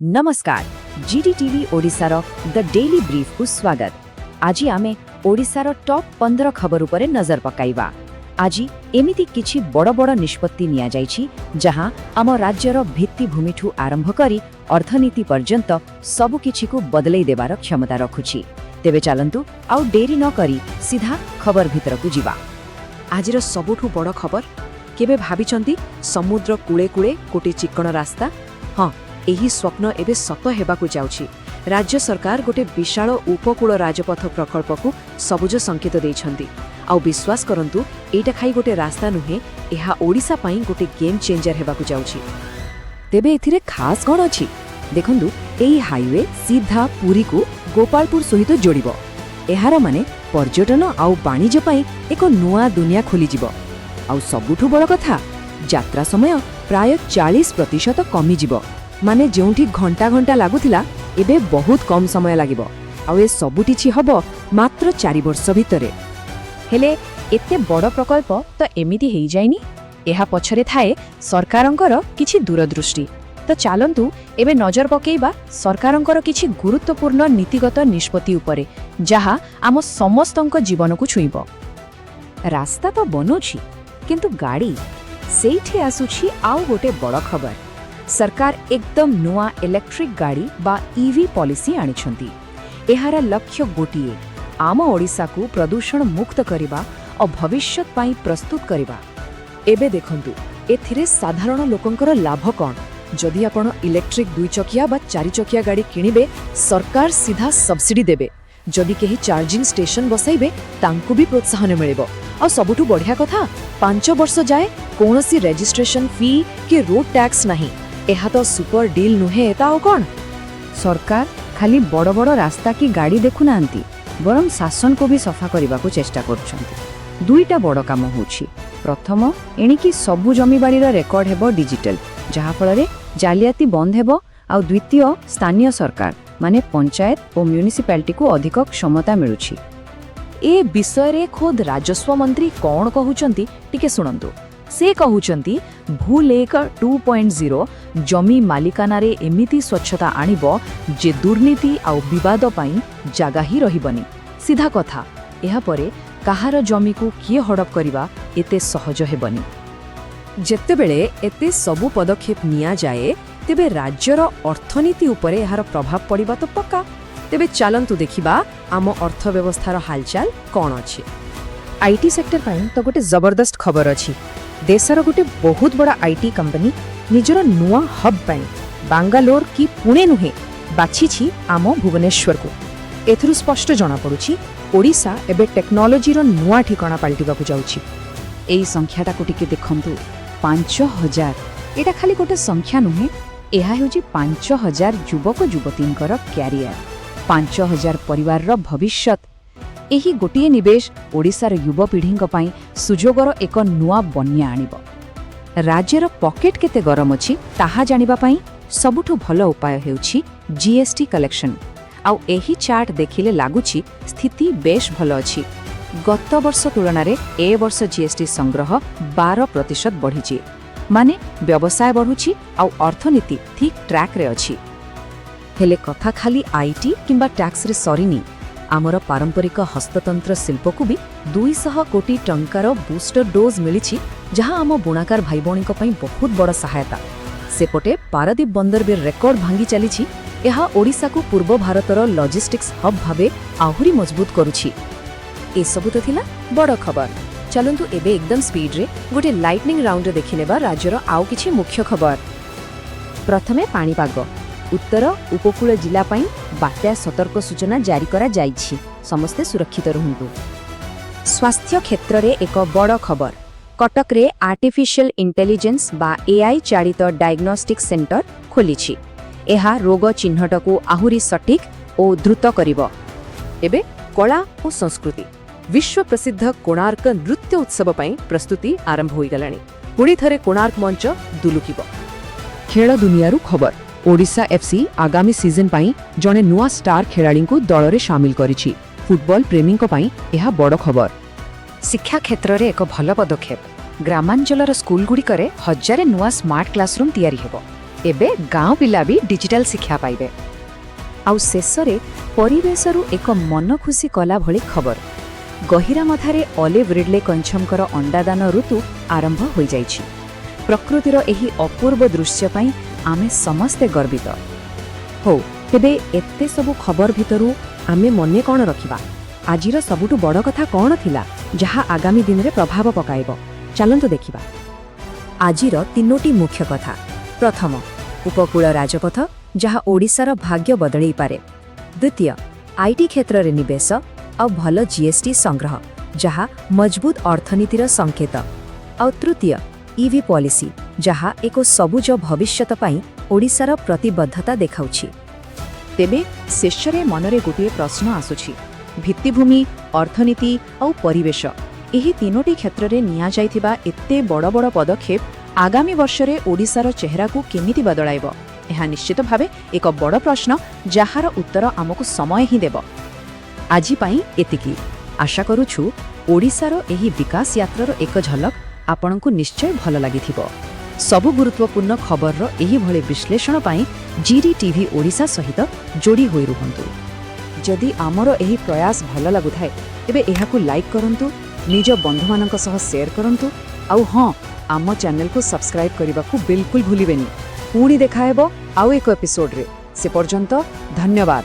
ନମସ୍କାର, ଜିଡିଟିଭି ଓଡ଼ିଶାର ଦ ଡେଲି ବ୍ରିଫକୁ ସ୍ୱାଗତ। ଆଜି ଆମେ ଓଡ଼ିଶାର ଟପ୍ 15 ଖବର ଉପରେ ନଜର ପକାଇବା। ଆଜି ଏମିତି କିଛି ବଡ଼ ବଡ଼ ନିଷ୍ପତ୍ତି ନିଆଯାଇଛି, ଯାହା ଆମ ରାଜ୍ୟର ଭିତ୍ତିଭୂମିଠୁ ଆରମ୍ଭ କରି ଅର୍ଥନୀତି ପର୍ଯ୍ୟନ୍ତ ସବୁକିଛିକୁ ବଦଳେଇ ଦେବାର କ୍ଷମତା ରଖୁଛି। ତେବେ ଚାଲନ୍ତୁ, ଆଉ ଡେରି ନ କରି ସିଧା ଖବର ଭିତରକୁ ଯିବା। ଆଜିର ସବୁଠୁ ବଡ଼ ଖବର। କେବେ ଭାବିଛନ୍ତି, ସମୁଦ୍ର କୂଳେ କୂଳେ ଗୋଟିଏ ଚିକ୍କଣ ରାସ୍ତା? ହଁ, ଏହି ସ୍ୱପ୍ନ ଏବେ ସତ ହେବାକୁ ଯାଉଛି। ରାଜ୍ୟ ସରକାର ଗୋଟେ ବିଶାଳ ଉପକୂଳ ରାଜପଥ ପ୍ରକଳ୍ପକୁ ସବୁଜ ସଂକେତ ଦେଇଛନ୍ତି। ଆଉ ବିଶ୍ୱାସ କରନ୍ତୁ, ଏଇଟା ଖାଲି ଗୋଟେ ରାସ୍ତା ନୁହେଁ, ଏହା ଓଡ଼ିଶା ପାଇଁ ଗୋଟେ ଗେମ୍ ଚେଞ୍ଜର ହେବାକୁ ଯାଉଛି। ତେବେ ଏଥିରେ ଖାସ୍ କ'ଣ ଅଛି? ଦେଖନ୍ତୁ, ଏହି ହାଇୱେ ସିଧା ପୁରୀକୁ ଗୋପାଳପୁର ସହିତ ଯୋଡ଼ିବ। ଏହାର ମାନେ ପର୍ଯ୍ୟଟନ ଆଉ ବାଣିଜ୍ୟ ପାଇଁ ଏକ ନୂଆ ଦୁନିଆ ଖୋଲିଯିବ। ଆଉ ସବୁଠୁ ବଡ଼ କଥା, ଯାତ୍ରା ସମୟ ପ୍ରାୟ 40% କମିଯିବ। ମାନେ ଯେଉଁଠି ଘଣ୍ଟା ଘଣ୍ଟା ଲାଗୁଥିଲା, ଏବେ ବହୁତ କମ୍ ସମୟ ଲାଗିବ। ଆଉ ଏ ସବୁକିଛି ହବ ମାତ୍ର 4 ବର୍ଷ ଭିତରେ। ହେଲେ ଏତେ ବଡ଼ ପ୍ରକଳ୍ପ ତ ଏମିତି ହେଇଯାଇନି। ଏହା ପଛରେ ଥାଏ ସରକାରଙ୍କର କିଛି ଦୂରଦୃଷ୍ଟି। ତ ଚାଲନ୍ତୁ, ଏବେ ନଜର ପକେଇବା ସରକାରଙ୍କର କିଛି ଗୁରୁତ୍ୱପୂର୍ଣ୍ଣ ନୀତିଗତ ନିଷ୍ପତ୍ତି ଉପରେ, ଯାହା ଆମ ସମସ୍ତଙ୍କ ଜୀବନକୁ ଛୁଇଁବ। ରାସ୍ତା ତ ବନୁଛି, କିନ୍ତୁ ଗାଡ଼ି? ସେଇଠି ଆସୁଛି ଆଉ ଗୋଟେ ବଡ଼ ଖବର। ସରକାର ଏକଦମ ନୂଆ ଇଲେକ୍ଟ୍ରିକ୍ ଗାଡ଼ି ବା ଇଭି ପଲିସି ଆଣିଛନ୍ତି। ଏହାର ଲକ୍ଷ୍ୟ ଗୋଟିଏ, ଆମ ଓଡ଼ିଶାକୁ ପ୍ରଦୂଷଣ ମୁକ୍ତ କରିବା ଓ ଭବିଷ୍ୟତ ପାଇଁ ପ୍ରସ୍ତୁତ କରିବା। ଏବେ ଦେଖନ୍ତୁ, ଏଥିରେ ସାଧାରଣ ଲୋକଙ୍କର ଲାଭ କ'ଣ? ଯଦି ଆପଣ ଇଲେକ୍ଟ୍ରିକ୍ ଦୁଇଚକିଆ ବା ଚାରିଚକିଆ ଗାଡ଼ି କିଣିବେ, ସରକାର ସିଧା ସବସିଡି ଦେବେ। ଯଦି କେହି ଚାର୍ଜିଂ ଷ୍ଟେସନ ବସାଇବେ, ତାଙ୍କୁ ବି ପ୍ରୋତ୍ସାହନ ମିଳିବ। ଆଉ ସବୁଠୁ ବଢ଼ିଆ କଥା, 5 ବର୍ଷ ଯାଏ କୌଣସି ରେଜିଷ୍ଟ୍ରେସନ ଫି କି ରୋଡ୍ ଟ୍ୟାକ୍ସ ନାହିଁ। ଏହା ତ ସୁପର ଡିଲ୍ ନୁହେଁ ତ ଆଉ କ'ଣ? ସରକାର ଖାଲି ବଡ଼ ବଡ଼ ରାସ୍ତା କି ଗାଡ଼ି ଦେଖୁନାହାନ୍ତି, ବରଂ ଶାସନକୁ ବି ସଫା କରିବାକୁ ଚେଷ୍ଟା କରୁଛନ୍ତି। ଦୁଇଟା ବଡ଼ କାମ ହେଉଛି। ପ୍ରଥମ, ଏଣିକି ସବୁ ଜମିବାଡ଼ିର ରେକର୍ଡ ହେବ ଡିଜିଟାଲ, ଯାହାଫଳରେ ଜାଲିଆତି ବନ୍ଦ ହେବ। ଆଉ ଦ୍ୱିତୀୟ, ସ୍ଥାନୀୟ ସରକାର ମାନେ ପଞ୍ଚାୟତ ଓ ମ୍ୟୁନିସିପାଲିଟିକୁ ଅଧିକ କ୍ଷମତା ମିଳୁଛି। ଏ ବିଷୟରେ ଖୋଦ୍ ରାଜସ୍ୱ ମନ୍ତ୍ରୀ କ'ଣ କହୁଛନ୍ତି, ଟିକେ ଶୁଣନ୍ତୁ। ସେ କହୁଛନ୍ତି, ଭୂଲେଖ 2.0 ଜମି ମାଲିକାନାରେ ଏମିତି ସ୍ୱଚ୍ଛତା ଆଣିବ ଯେ ଦୁର୍ନୀତି ଆଉ ବିବାଦ ପାଇଁ ଜାଗା ହିଁ ରହିବନି। ସିଧା କଥା, ଏହାପରେ କାହାର ଜମିକୁ କିଏ ହଡ଼ପ କରିବା ଏତେ ସହଜ ହେବନି। ଯେତେବେଳେ ଏତେ ସବୁ ପଦକ୍ଷେପ ନିଆଯାଏ, ତେବେ ରାଜ୍ୟର ଅର୍ଥନୀତି ଉପରେ ଏହାର ପ୍ରଭାବ ପଡ଼ିବା ତ ପକ୍କା। ତେବେ ଚାଲନ୍ତୁ ଦେଖିବା, ଆମ ଅର୍ଥବ୍ୟବସ୍ଥାର ହାଲଚାଲ କ'ଣ ଅଛି। IT sector ପାଇଁ ତ ଗୋଟେ ଜବରଦସ୍ତ ଖବର ଅଛି। ଦେଶର ଗୋଟେ ବହୁତ ବଡ଼ IT company ନିଜର ନୂଆ ହବ୍ ପାଇଁ ବାଙ୍ଗାଲୋର କି ପୁଣେ ନୁହେଁ, ବାଛିଛି ଆମ ଭୁବନେଶ୍ୱରକୁ। ଏଥିରୁ ସ୍ପଷ୍ଟ ଜଣାପଡ଼ୁଛି, ଓଡ଼ିଶା ଏବେ ଟେକ୍ନୋଲୋଜିର ନୂଆ ଠିକଣା ପାଲଟିବାକୁ ଯାଉଛି। ଏଇ ସଂଖ୍ୟାଟାକୁ ଟିକେ ଦେଖନ୍ତୁ, 5000। ଏଇଟା ଖାଲି ଗୋଟେ ସଂଖ୍ୟା ନୁହେଁ, ଏହା ହେଉଛି 5000 ଯୁବକ ଯୁବତୀଙ୍କର କ୍ୟାରିୟର, 5000 ପରିବାରର ଭବିଷ୍ୟତ। ଏହି ଗୋଟିଏ ନିବେଶ ଓଡ଼ିଶାର ଯୁବପିଢ଼ିଙ୍କ ପାଇଁ ସୁଯୋଗର ଏକ ନୂଆ ବନ୍ୟା ଆଣିବ। ରାଜ୍ୟର ପକେଟ୍ କେତେ ଗରମ ଅଛି, ତାହା ଜାଣିବା ପାଇଁ ସବୁଠୁ ଭଲ ଉପାୟ ହେଉଛି ଜିଏସ୍ଟି କଲେକ୍ସନ। ଆଉ ଏହି ଚାର୍ଟ ଦେଖିଲେ ଲାଗୁଛି ସ୍ଥିତି ବେଶ୍ ଭଲ ଅଛି। ଗତ ବର୍ଷ ତୁଳନାରେ ଏ ବର୍ଷ ଜିଏସ୍ଟି ସଂଗ୍ରହ 12% ବଢ଼ିଛି। ମାନେ ବ୍ୟବସାୟ ବଢ଼ୁଛି ଆଉ ଅର୍ଥନୀତି ଠିକ୍ ଟ୍ରାକ୍ରେ ଅଛି। ହେଲେ କଥା ଖାଲି IT କିମ୍ବା ଟ୍ୟାକ୍ସରେ ସରିନି। ଆମର ପାରମ୍ପରିକ ହସ୍ତତନ୍ତ୍ର ଶିଳ୍ପକୁ ବି 200 କୋଟି ଟଙ୍କାର ବୁଷ୍ଟର ଡୋଜ୍ ମିଳିଛି, ଯାହା ଆମ ବୁଣାକାର ଭାଇଭଉଣୀଙ୍କ ପାଇଁ ବହୁତ ବଡ଼ ସହାୟତା। ସେପଟେ ପାରାଦୀପ ବନ୍ଦର ବି ରେକର୍ଡ ଭାଙ୍ଗି ଚାଲିଛି। ଏହା ଓଡ଼ିଶାକୁ ପୂର୍ବ ଭାରତର ଲଜିଷ୍ଟିକ୍ସ ହବ୍ ଭାବେ ଆହୁରି ମଜବୁତ କରୁଛି। ଏସବୁ ତ ଥିଲା ବଡ଼ ଖବର। ଚାଲନ୍ତୁ, ଏବେ ଏକଦମ ସ୍ପିଡରେ ଗୋଟେ ଲାଇଟନିଂ ରାଉଣ୍ଡରେ ଦେଖିନେବା ରାଜ୍ୟର ଆଉ କିଛି ମୁଖ୍ୟ ଖବର। ପ୍ରଥମେ ପାଣିପାଗ। ଉତ୍ତର ଉପକୂଳ ଜିଲ୍ଲା ପାଇଁ ବାତ୍ୟା ସତର୍କ ସୂଚନା ଜାରି କରାଯାଇଛି। ସମସ୍ତେ ସୁରକ୍ଷିତ ରୁହନ୍ତୁ। ସ୍ୱାସ୍ଥ୍ୟ କ୍ଷେତ୍ରରେ ଏକ ବଡ଼ ଖବର। କଟକରେ ଆର୍ଟିଫିସିଆଲ ଇଣ୍ଟେଲିଜେନ୍ସ ବା ଏଆଇ ଚାଳିତ ଡାଇଗ୍ନୋଷ୍ଟିକ୍ ସେଣ୍ଟର ଖୋଲିଛି। ଏହା ରୋଗ ଚିହ୍ନଟକୁ ଆହୁରି ସଠିକ୍ ଓ ଦ୍ରୁତ କରିବ। ଏବେ କଳା ଓ ସଂସ୍କୃତି। ବିଶ୍ୱ ପ୍ରସିଦ୍ଧ କୋଣାର୍କ ନୃତ୍ୟ ଉତ୍ସବ ପାଇଁ ପ୍ରସ୍ତୁତି ଆରମ୍ଭ ହୋଇଗଲାଣି। ପୁଣି ଥରେ କୋଣାର୍କ ମଞ୍ଚ ଦୁଲୁକିବ। ଖେଳ ଦୁନିଆରୁ ଖବର। ଓଡ଼ିଶା ଏଫ୍ସି ଆଗାମୀ ସିଜନ୍ ପାଇଁ ଜଣେ ନୂଆ ଷ୍ଟାର ଖେଳାଳିଙ୍କୁ ଦଳରେ ସାମିଲ କରିଛି। ଫୁଟବଲ ପ୍ରେମୀଙ୍କ ପାଇଁ ଏହା ବଡ଼ ଖବର। ଶିକ୍ଷା କ୍ଷେତ୍ରରେ ଏକ ଭଲ ପଦକ୍ଷେପ। ଗ୍ରାମାଞ୍ଚଳର ସ୍କୁଲଗୁଡ଼ିକରେ 1000 ନୂଆ ସ୍ମାର୍ଟ କ୍ଲାସରୁମ୍ ତିଆରି ହେବ। ଏବେ ଗାଁ ପିଲା ବି ଡିଜିଟାଲ ଶିକ୍ଷା ପାଇବେ। ଆଉ ଶେଷରେ ପରିବେଶରୁ ଏକ ମନ ଖୁସି କଲା ଭଳି ଖବର। ଗହିରାମଥାରେ ଅଲିଭ୍ ରିଡଲେ କଇଁଛଙ୍କର ଅଣ୍ଡାଦାନ ଋତୁ ଆରମ୍ଭ ହୋଇଯାଇଛି। ପ୍ରକୃତିର ଏହି ଅପୂର୍ବ ଦୃଶ୍ୟ ପାଇଁ ଆମେ ସମସ୍ତେ ଗର୍ବିତ। ହଉ, ତେବେ ଏତେ ସବୁ ଖବର ଭିତରୁ ଆମେ ମନେ କ'ଣ ରଖିବା? ଆଜିର ସବୁଠୁ ବଡ଼ କଥା କ'ଣ ଥିଲା, ଯାହା ଆଗାମୀ ଦିନରେ ପ୍ରଭାବ ପକାଇବ? ଚାଲନ୍ତୁ ଦେଖିବା। ଆଜିର ତିନୋଟି ମୁଖ୍ୟ କଥା। ପ୍ରଥମ, ଉପକୂଳ ରାଜପଥ, ଯାହା ଓଡ଼ିଶାର ଭାଗ୍ୟ ବଦଳେଇପାରେ। ଦ୍ୱିତୀୟ, IT କ୍ଷେତ୍ରରେ ନିବେଶ ଆଉ ଭଲ ଜିଏସ୍ଟି ସଂଗ୍ରହ, ଯାହା ମଜବୁତ ଅର୍ଥନୀତିର ସଂକେତ। ଆଉ ତୃତୀୟ, ଇଭି ପଲିସି, ଯାହା ଏକ ସବୁଜ ଭବିଷ୍ୟତ ପାଇଁ ଓଡ଼ିଶାର ପ୍ରତିବଦ୍ଧତା ଦେଖାଉଛି। ତେବେ ଶେଷରେ ମନରେ ଗୋଟିଏ ପ୍ରଶ୍ନ ଆସୁଛି। ଭିତ୍ତିଭୂମି, ଅର୍ଥନୀତି ଆଉ ପରିବେଶ, ଏହି ତିନୋଟି କ୍ଷେତ୍ରରେ ନିଆଯାଇଥିବା ଏତେ ବଡ଼ ବଡ଼ ପଦକ୍ଷେପ ଆଗାମୀ ବର୍ଷରେ ଓଡ଼ିଶାର ଚେହେରାକୁ କେମିତି ବଦଳାଇବ? ଏହା ନିଶ୍ଚିତ ଭାବେ ଏକ ବଡ଼ ପ୍ରଶ୍ନ, ଯାହାର ଉତ୍ତର ଆମକୁ ସମୟ ହିଁ ଦେବ। ଆଜି ପାଇଁ ଏତିକି। ଆଶା କରୁଛୁ ଓଡ଼ିଶାର ଏହି ବିକାଶ ଯାତ୍ରାର ଏକ ଝଲକ ଆପଣଙ୍କୁ ନିଶ୍ଚୟ ଭଲ ଲାଗିଥିବ। ସବୁ ଗୁରୁତ୍ୱପୂର୍ଣ୍ଣ ଖବରର ଏହିଭଳି ବିଶ୍ଳେଷଣ ପାଇଁ ଜିଡି ଟିଭି ଓଡ଼ିଶା ସହିତ ଯୋଡ଼ି ହୋଇ ରୁହନ୍ତୁ। ଯଦି ଆମର ଏହି ପ୍ରୟାସ ଭଲ ଲାଗୁଥାଏ, ତେବେ ଏହାକୁ ଲାଇକ୍ କରନ୍ତୁ, ନିଜ ବନ୍ଧୁମାନଙ୍କ ସହ ସେୟାର କରନ୍ତୁ, ଆଉ ହଁ, ଆମ ଚ୍ୟାନେଲକୁ ସବସ୍କ୍ରାଇବ୍ କରିବାକୁ ବିଲକୁଲ ଭୁଲିବେନି। ପୁଣି ଦେଖାହେବ ଆଉ ଏକ ଏପିସୋଡରେ। ସେ ପର୍ଯ୍ୟନ୍ତ ଧନ୍ୟବାଦ।